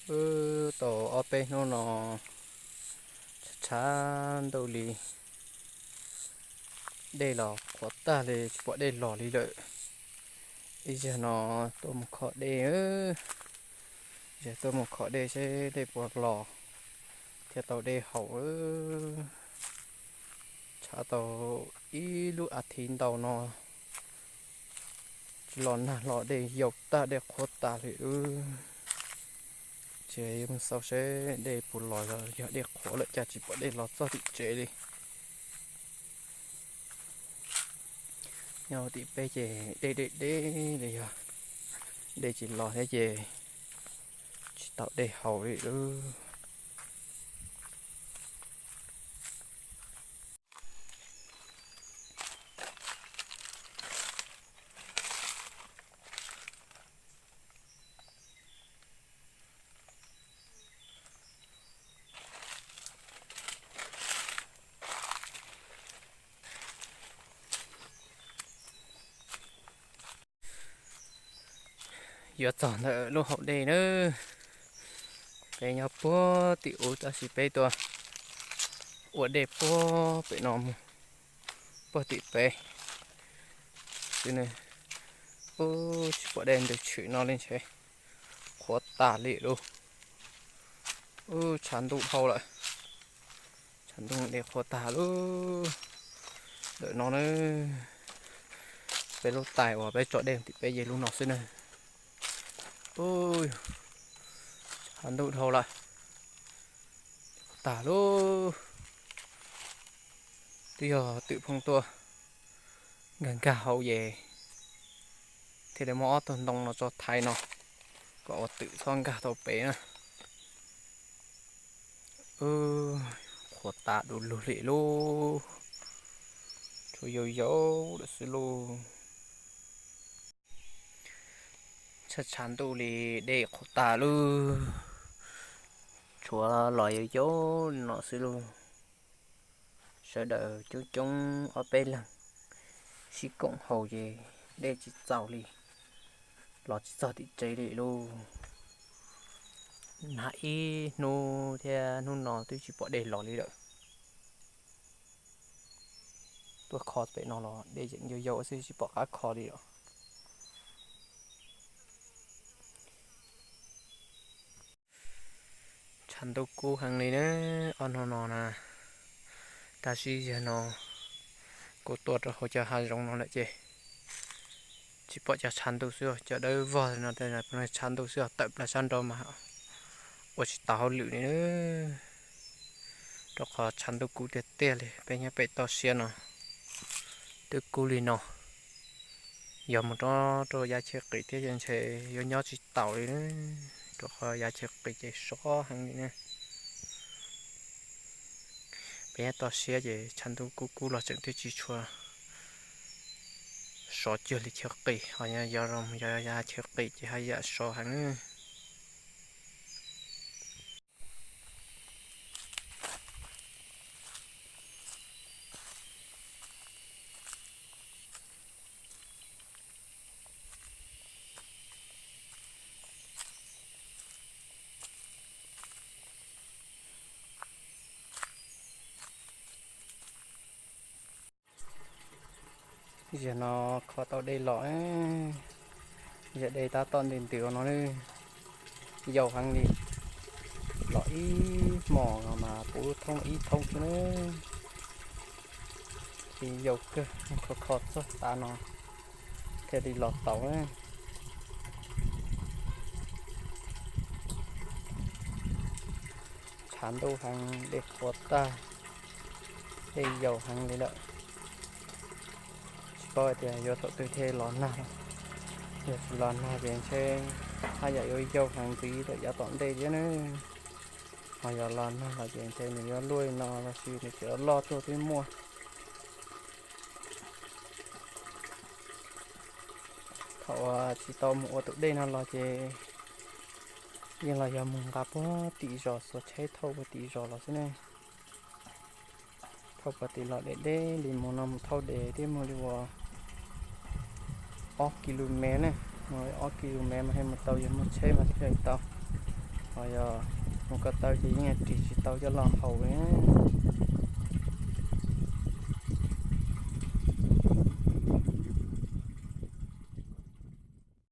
Wb tau ob peb hnub no tshav ntuj li, dej los qhuav tag li, tsis pom dej los li lawm. Ib zaug no tuaj mus kho dej, ib zaug tuaj mus kho dej seb dej puas los thiaj tau dej haus. Tshav tau ib lub as thiv ntau no tsis los nag los dej yau tag dej qhuav tas li lawm. Ces yuav mus xauj seb dej puas los, yog dej qhuav lawm cas tsis pom dej los txog tim tsev li. Nyob tim peb ces dej deb deb li, yog dej tsis los thiab ces tsis tau dej haus li lawm. Yuav txog ntawm lub hauv dej na, peb nyob puag tim ub tab sis peb tuaj ua dej puag pem no mus, puag tim peb xwb ne. Ub, tsis pom dej ntws tshwm no li ntshe qhuav tas li lauj. Ub, tshav ntuj dhau lawm, tshav ntuj dej qhuav tas lauj. Ntawm no na, peb lub tais uas peb tso dej tim peb ces lub no xwb na. Ub, tshav ntuj dhau lawm, tag lauj. Twb yog twm phooj tuaj nkag nkag hauv ces thiaj li muab ob tug ntoo no tso thaiv no kom ua twm txhob nkag tau pem na. Qhuav tas du lug li lauj, tshuav yau yau lawm xwb lauj. Tshav tshav ntuj li, dej qhuav tas lauj, tshuav los yau yau li no xwb lauj. Sawv daws coob coob ob peb leeg sib koom haus ces dej tsis txaus li, los tsis txog tim tsev li lauj. Nag ib hnub thiab hnub no twb tsis pom dej los li lawm. Tuaj kho pem no los dej yeej yau yau xwb tsis pom qab kho li lawm. Tshav ntuj kub heev li na, ob hnub no na. Tab sis yog no kuv tuaj rau hauv cov hav zoov no lawm ces tsis pom cov tshav ntuj xwb, cov dawb vog no tshav ntuj xwb, tawm plaws sab nraud mas ua tsis tau hauj lwm li na. Rau qhov tshav ntuj kub tiag tiag li, peb nyob pem toj siab no twb kub li no. Yog mus rau rau yav chaw qis thiab ces ntshe yuav nyob tsis taus li na, rau qhov yav chaw qis ces sov heev li na. Peb nyob toj siab ces tshav ntuj kub kub los tseem twb tsis tshua sov cuag li chaw qis, ho yog yog yav chaw qis ces haj yam sov heev na. Zaum no kho tau dej los, zaum dej tab tom ntws ntws no, yau heev li. Los ib hmos no mas puv thoob ib thoob xwb na. Ces yau kawg, kho kho txog tav no thiaj li los tau na. Tshav ntuj heev, dej qhuav tag, dej yau heev li lawm. Tsis paub hais tias yuav thaum twg thiaj los nag. Yog tsis los nag ces ntshe haj yam yuav yau heev ntxiv lawm yav tom ntej thiab na. Ho yog los nag los ces ntshe nws yuav luaj li no los sis nws tseem loj tuaj twb muaj. Thaum uas tsis tau mus ua tus dej no los ces yeej los yog mus nqa puag tim zos, xuas tsheb thauj puag tim zos los xwb ne. Thauj puag tim los deb deb li mus no mus thauj deb deb mus li uas ob kis lus mev ne, mus ob kis lus mev mas thiaj mus tau, yog muaj tsheb mas thiaj li tau. Ho yog mus ko taw ces yeej ris tsis tau coj los haus li.